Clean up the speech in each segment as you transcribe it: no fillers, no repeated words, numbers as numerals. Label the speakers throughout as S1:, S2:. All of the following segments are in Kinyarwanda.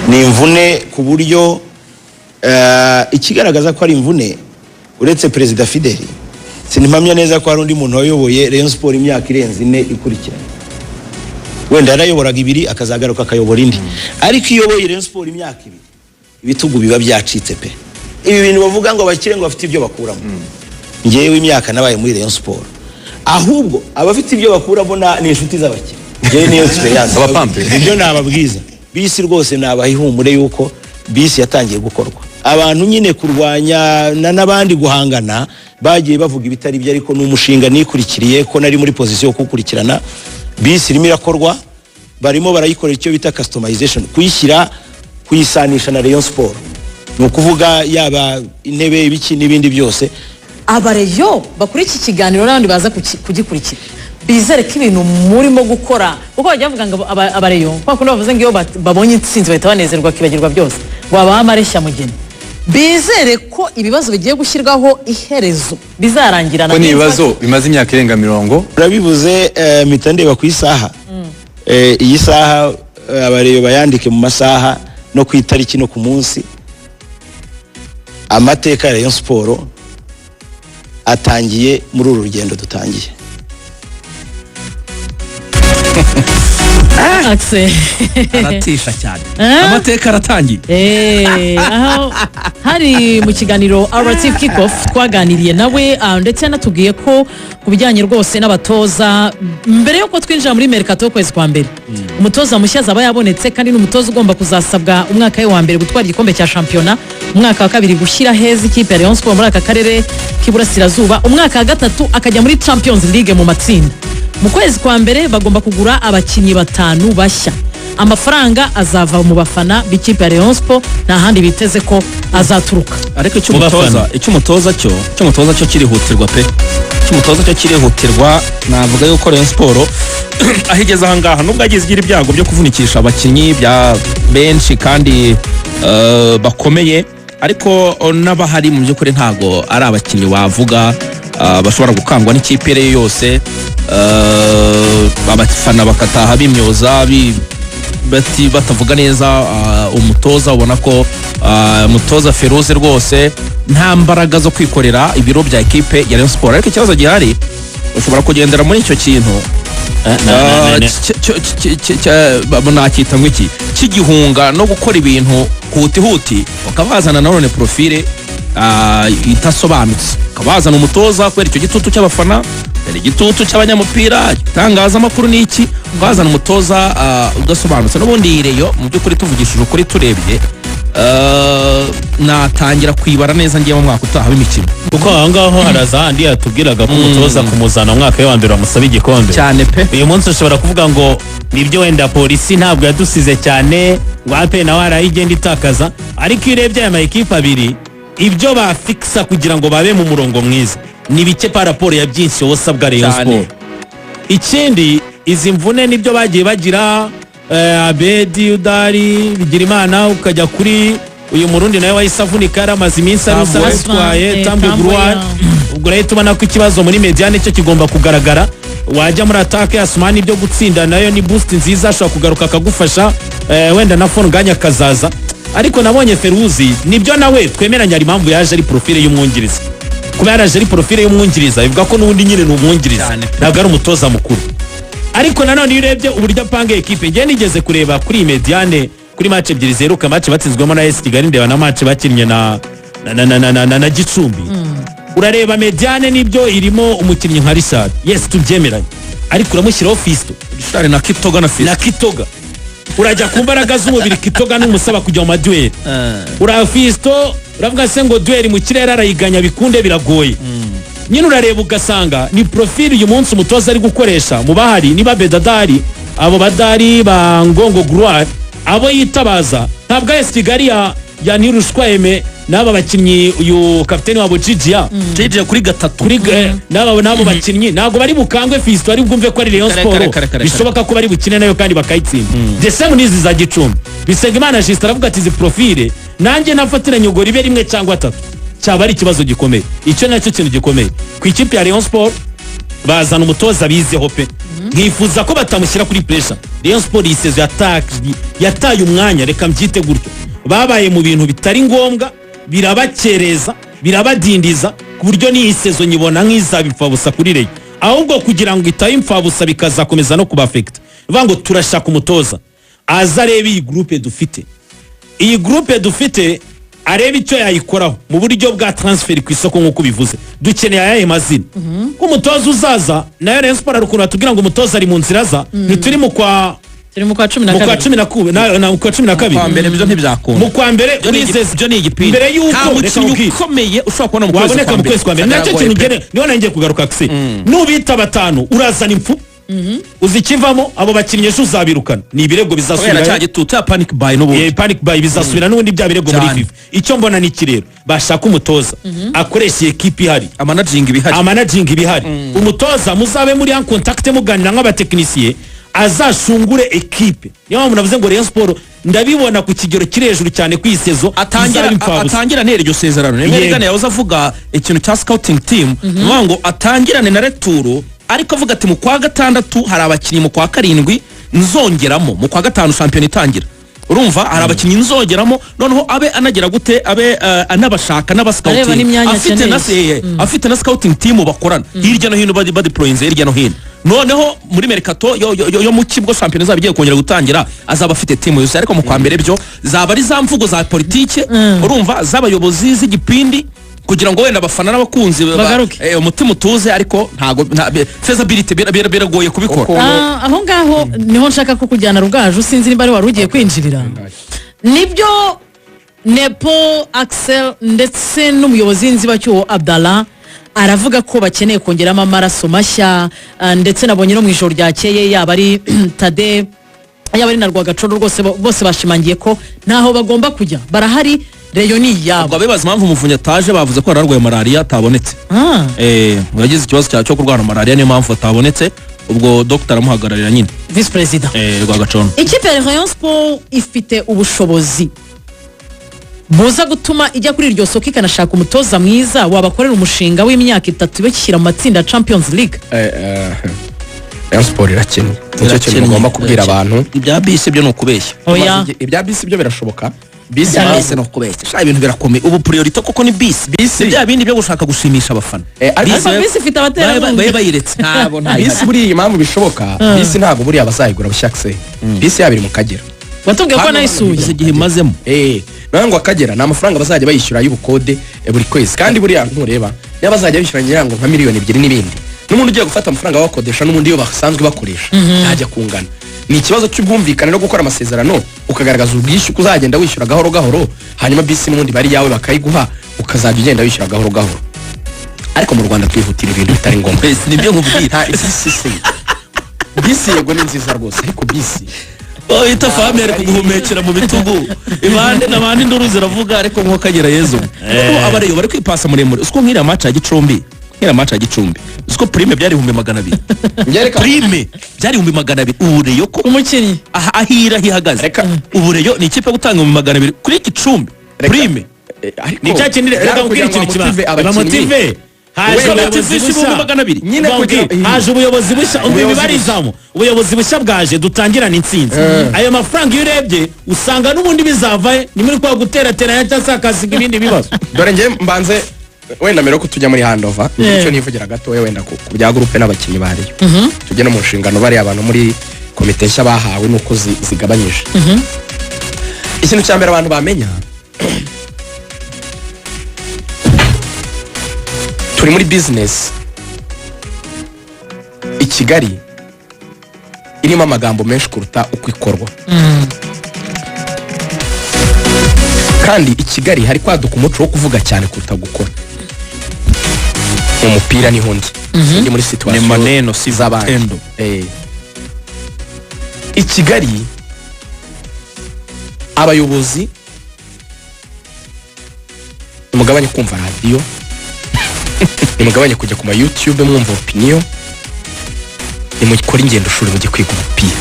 S1: Ni imvune ku buryo ikigaragaza ko ari imvune, uretse Perezida Fideli, sinimpamya neza ko hari undi muntu wayoboye Rayon Sport imyaka irenze 4 ikurikiranye. Wenda yarayoboraga 2, akazagaruka akayobora indi, ariko iyo uyoboye Rayon Sport imyaka 2, ibitugu biba byacitse pe. Ibi bintu bavuga ngo abakire ngo bafite ibyo bakuramo, ngewe imyaka nabaye muri Rayon Sport, ahubwo abafite ibyo bakuramo ni inshuti z'abakire. Ngewe niyo experience.
S2: Abapampe.
S1: Ibyo nababwiza, bisi rwose nabaha ihumure yuko bisi yatangiye gukorwa. Abantu nyine kurwanya n'abandi guhangana bagiye bavuga ibitari byo, ariko ni umushinga nikurikiriye ko nari muri position yo kuwukurikirana. Bisi irimo irakorwa, barimo barayikorera icyo bita customization, kuyishyira, kuyisanisha na Rayon Sport, ni ukuvuga yaba intebe, ibiki n'ibindi byose.
S3: Abareyo bakora iki kiganiro n'abandi baza kugikurikira bizere ko ibintu murimo gukora, kuko bajya bavuga ngo abareyo kwa kundi bavuze ngo iyo babonye intsinzi bahita banezerwa bakibagirwa byose, ngo babahe amareshya mugeni. Bizere ko ibibazo bigiye gushyirwaho iherezo bizarangirana.
S2: Ko ni ibibazo bimaze imyaka irenga 40.
S1: Urabivuze, mpita ndeba ku isaha. Iyi saha, abareyo bayandike mu masaha no ku itariki no ku munsi. Amateka ya Rayon Sport atangiye muri uru rugendo dutangiye.
S3: Axel.
S4: Aratisha cyane. Amateka aratangiye.
S3: Aho hari mu kiganiro RT Kickoff twaganiriye nawe, ndetse yanatubwiye ko ku bijyanye rwose n'abatoza, mbere yuko twinjira muri mercato y'ukwezi kwa mbere, umutoza mushya azaba yabonetse, kandi ni umutoza ugomba kuzasabwa umwaka we wa mbere gutwara igikombe cya shampiyona, umwaka wa kabiri gushyira heza ikipe ya Rayon Sport muri aka karere k'Iburasirazuba, umwaka wa gatatu akajya muri Champions League mu matsinda. Mu kwezi kwa mbere bagomba kugura abakinnyi batanu bashya. Amafaranga azava mu bafana b'ikipe ya Rayon Sport, nta handi biteze ko azaturuka.
S4: Ariko icyo
S5: Mu
S4: umutoza
S5: bafana.
S4: Icyo umutoza cyo kirihutirwa pe, icyo umutoza cyo kirihutirwa. Navuga yuko Rayon Sport aho igeze aha ngaha, nubwo yagize igira ibyago byo kuvunikisha abakinnyi bya benshi kandi bakomeye, ariko n'abahari mu by'ukuri ntago ari abakinnyi wavuga bashobora gukangwa n'ikipe iyo ari yo yose, abafana bakataha bimyoza batavuga neza umutoza. Ubona ko umutoza Feruze rwose nta mbaraga zo kwikorera ibiro bya ekipe ya Rayon Sport. Ariko ikibazo gihari, ushobora kugendera muri icyo kintu nacyita ngo iki, cy'igihunga no gukora ibintu huti huti, ukaba wazana nanone profile idasobanutse, ukaba wazana umutoza kubera icyo gitutu cy'abafana, kubera igitutu cy'abanyamupira, itangazamakuru n'iki, ukazana umutoza udasobanutse. N'ubundi iyi Rayon, mu by'ukuri tuvugishije ukuri, turebye, natangira kwibara neza ngiye mu mwaka utaha w'imikino.
S5: Kuko aho ngaho haraza handi yatubwiraga ko umutoza kumuzana umwaka we wa mbere bamusaba igikombe.
S4: Cyane pe.
S5: Uyu munsi ushobora kuvuga ngo nibyo, wenda Polisi ntabwo yadusize cyane, ngo APR nawe hari aho igenda itakaza, ariko iyo urebye aya ma ekipe abiri, ibyo bafikisa kugira ngo babe mu murongo mwiza ni bike par rapport ya byinshi wowe usabwa Rayon
S4: Cyane.
S5: Sport. Ikindi, izi mvune nibyo bagiye bagira, Abedi Udari Bigirimana, ukajya kuri uyu Murundi nawe wahise avunika, yari amaze iminsi ari usa
S4: Tambwe.
S5: n'utwaye Tambwe
S3: Tambwe,
S5: Gloire. Ubwo rero tubona ko ikibazo muri médiane cyo kigomba kugaragara. Wajya muri attaque, Asumani ibyo gutsinda nayo ni boost nziza, ashobora kugaruka akagufasha, wenda na Fonganya akazaza. Ariko nabonye Feruzi nibyo nawe twemeranya, hari impamvu yaje ari profile y'umwungiriza. Kuba yaraje ari profile y'umwungiriza bivuga ko n'ubundi nyine ni umwungiriza,
S4: Cyane.
S5: ntabwo ari umutoza mukuru. Ariko nanone iyo urebye uburyo apanga ekipe, ngewe nigeze kureba kuri iyi médiane kuri match ebyiri ziheruka, match batsinzwemo na AS Kigali, ndeba na match bakinnye na Gicumbi. Urareba médiane, nibyo irimo umukinnyi nka Richard, yes, tubyemeranye, ariko uramushyiraho Fisto
S4: Richard na Kitoga na Fisto.
S5: Na Kitoga. Urajya ku mbaraga z'umubiri, Kitoga n'umusaba kujya mu ma duel, ura Fisto uravuga se ngo duel mu kirere arayiganya bikunde? Biragoye nyine. Urareba ugasanga ni profile uyu munsi umutoza ari gukoresha mu bahari, niba Bedadari, abo badari ba Ngongo Gloire, abo yitabaza, ntabwo AS Kigali ya Ntirushwa Aime n'aba bakinnyi, uyu kapiteni wabo Jijiya.
S4: Jijiya kuri gatatu.
S5: Kuri n'abo bakinnyi ntabwo bari bukangwe Fiston, ari bwumve ko ari Rayon
S4: Kare,
S5: Sport
S4: kare, kare, kare,
S5: bishoboka ko bari bukine nayo kandi bakayitsinda. The same n'izi za Gicumbi. Bisengimana Justin aravuga ati: "Izi profile nanjye nafatiranye ngo ribe rimwe cyangwa atatu cyaba ari ikibazo gikomeye." Icyo nacyo kintu gikomeye ku ikipe ya Rayon Sport, bazana umutoza bizeho pe. Nkifuza ko batamushyira kuri pressure. Rayon Sport iyi saison yataye umwanya, reka mbyite gutyo. Babaye mu bintu bitari ngombwa, birabakereza, birabadindiza, ku buryo n'iyi saison nyibona nk'izaba imfabusa kuri Rayon. Ahubwo kugira ngo itabe imfabusa bikazakomeza no kubafekita, bivuga ngo turashaka umutoza aza arebe iyi groupe dufite, iyi groupe dufite arebe icyo yayikoraho mu buryo bwa transfer ku isoko. Nk'uko bivuze, dukeneye ayahe mazina ko umutoza uzaza nayo? Rayon Sport hari ukuntu batubwira ngo umutoza ari mu nzira aza, ntituri mu kwa
S3: Turi mu kwa cumi na
S5: mu kwa
S3: kabiri.
S5: cumi na kubi na mu kwa 12.
S4: Kwa mbere byo ntibyakunda.
S5: Mu kwa mbere
S4: Byo ni
S5: urizeza
S4: byo ni igipindi.
S5: Mbere y'uko
S4: Nta
S5: reka
S4: mukinnyi
S5: nkubwire.
S4: ukomeye ushobora kubona mu kwezi
S5: Waboneka
S4: kwa
S5: mu
S4: mbere.
S5: kwezi kwa mbere, nacyo
S1: Biragoye
S5: kintu
S1: pe.
S5: ngene niho nangiye kugaruka kse. Nubita batanu urazana impfu, uzi ikivamo? Abo bakinnyi ejo uzabirukana, ni ibirego
S4: Kubera
S5: bizasubirayo.
S4: cya gitutu ya panic buy n'ubundi.
S5: Panic buy, bizasubira n'ubundi bya birego muri
S4: Cyane.
S5: FIFA. Icyo mbona ni iki rero: bashaka umutoza akoresha iyi ekipi ihari,
S4: amanaginga ibihari.
S5: Amanaginga ibihari. Umutoza muzabe muri en contact, muganira nk'abatekinisiye, azashungure ekipe. Niyo mpamvu navuze ngo Rayon Sport ndabibona ku kigero kiri hejuru cyane ku iyi saison
S4: Atangira
S5: izaba imfabusa.
S4: Atangira nera iryo sezerano. Rimwe
S5: Yego.
S4: Rigana yahoze avuga ikintu cya scouting team, ni ukuvuga ngo atangirane na retour, ariko avuga ati mu kwa gatandatu hari abakinnyi, mu kwa karindwi nzongeramo, mu kwa gatanu shampiyona itangira, urumva hari abakinnyi nzongeramo. Noneho abe anagira gute, abe anabashaka
S3: Areba
S4: n'abascouting
S3: n'imyanya
S4: afite
S3: akeneye.
S4: na afite na scouting team bakorana hirya no hino, badeployinze hirya no hino. Noneho muri mercato yo mu kigo, shampiyona izaba igiye kongera gutangira, azaba afite team yuzuye. Ariko mu kwa mbere byo zaba ari za mvugo za politike, urumva, z'abayobozi z'igipindi, kugira ngo wenda abafana n'abakunzi
S3: Bagaruke.
S4: umutima utuze, ariko ntago feasibility biragoye kubikora.
S3: Aho ngaho niho nshaka ko kujyana Rugaju. Sinzi niba ari wari ugiye kwinjirira. Nibyo, Nepo Axel ndetse n'umuyobozi w'inzibacyuho Abdallah aravuga ko bakeneye kongeramo amaraso mashya, ndetse nabonye no mu ijoro ryakeye yaba ari Tade, yaba ari na Rwagacondo, rwose bose bashimangiye ko ntaho bagomba kujya, barahari, Rayon ni iyabo.
S4: Ubwo abibaza impamvu Umuvunyi ataje, bavuze ko yari arwaye malariya atabonetse. Ngo yagize ikibazo cyo kurwara malariya, niyo mpamvu atabonetse. Ubwo dogita aramuhagararira nyine.
S3: Visi perezida.
S4: Rwagacondo.
S3: Ikipe ya Rayon Sport ifite ubushobozi buza gutuma ijya kuri iryo soko ikanashaka umutoza mwiza wabakorera umushinga w'imyaka 3 ibashyira mu matsinda ya Champions League?
S6: Rayon Sport irakennye, nicyo kintu mugomba kubwira abantu.
S4: Ibya bisi byo ni ukubeshya.
S3: Oya.
S6: Ibya bisi byo birashoboka, bisi
S4: Ibya bisi ni ukubeshya sha, ibintu birakomeye. Ubu priorité koko ni bisi.
S6: Bisi.
S4: Ni bya bindi byo gushaka gushimisha abafana.
S6: Ariko
S3: Ariko bisi ifite abaterankunga.
S4: Babe bayiretse, ntabo.
S6: Bisi buriya impamvu bishoboka, bisi ntabwo buriya bazayigura bushyakse, bisi yabo iri mu Kagera.
S3: Watubwiye ko
S6: Hano
S3: nayisuye.
S4: Izi gihe imazemo.
S6: Nawe ngo Akagera ni amafaranga bazajya bayishyura y'ubukode buri kwezi, kandi buriya ntureba niba bazajya bishyura ngira ngo nka miliyoni 2 n'ibindi, n'umuntu ugiye gufata amafaranga bakodesha n'ubundi iyo basanzwe bakoresha ntajya kungana. Ni ikibazo cy'ubwumvikane no gukora amasezerano, ukagaragaza ubwishyu ko uzagenda wishyura gahoro gahoro, hanyuma bisi n'ubundi bari yawe bakayiguha, ukazajya ugenda wishyura gahoro gahoro. Ariko mu Rwanda twihutira ibintu bitari ngombwa.
S4: Mbese nibyo nkubwira.
S6: Nta bisi se, bisi yego ni nziza rwose, ariko bisi
S4: Bahita fami ari kuguhumekera mu bitugu ibande n'abandi, induru ziravuga, ariko nko Kagera yezu abareyo bari kwipasa muremure. Usiko nk'iriya match ya Gicumbi, nk'iriya match ya Gicumbi, usiko prime byari 200,000?
S6: Ngereka
S4: Prime byari 200,000. Ubu Rayon ko
S3: Umukinnyi.
S4: Aha ahira ihagaze.
S6: Reka.
S4: Ubu Rayon ni ikipe yo gutanga 200,000 kuri Gicumbi prime.
S6: Ariko
S5: Ni cya kindi, reka
S6: byari
S5: nkubwire
S6: kugira ngo
S5: ikintu kiba
S6: bamotive abakinnyi.
S5: bamotive. Haje
S6: Wenda
S5: ubuyobozi
S4: motivation
S5: bushya.
S4: 200,000.
S6: Nyine
S5: Mbabwire, haje ubuyobozi bushya, umva
S6: Ubuyobozi
S5: imibare
S6: bushya.
S5: izamu, ubuyobozi bushya bwaje, dutangirane intsinzi. Ayo mafaranga iyo urebye usanga n'ubundi bizava he? Ni muri kwa guterateranya cyangwa se hakasiga ibindi bibazo.
S6: Dore njye mbanze wenda mbere yuko tujya muri handover, icyo nivugira gatoya wenda ku bya groupe n'abakinnyi ba Rayon, tujye no mu nshingano bariya abantu muri komite nshya bahawe nuko zigabanyije. Ikintu cya mbere abantu bamenya, turi muri business i Kigali irimo amagambo menshi kuruta uko ikorwa, kandi i Kigali hari kwaduka umuco wo kuvuga cyane kuruta gukora. Mu mupira niho ndi, ndi muri situation
S4: Ni maneno si
S6: z'abandi.
S4: vitendo.
S6: I Kigali abayobozi, nimugabanye kumva radiyo, nimugabanye kujya ku ma YouTube mwumva opinion, nimukore ingendo shuri mujye kwiga umupira.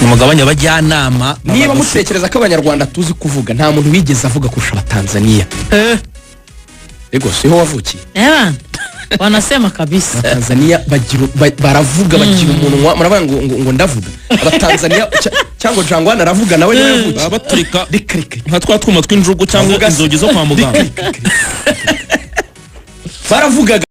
S4: Nimugabanye abajyanama.
S6: Niba mutekereza ko Abanyarwanda tuzi kuvuga, nta muntu wigeze avuga kurusha Abatanzaniya. Ego siho wavukiye.
S3: Eba. Wanasema kabisa.
S6: Tanzania bagira baravuga, bagira umunwa. Muravuga ngo ndavuga Abatanzania cyangwa Jangwani aravuga nawe niwe yavukiye.
S4: Baba baturika
S6: Reka, reka.
S4: nka twa twuma tw'injugu cyangwa
S6: Bavuga se.
S4: inzugi zo kwa muganga.
S6: Baravugaga.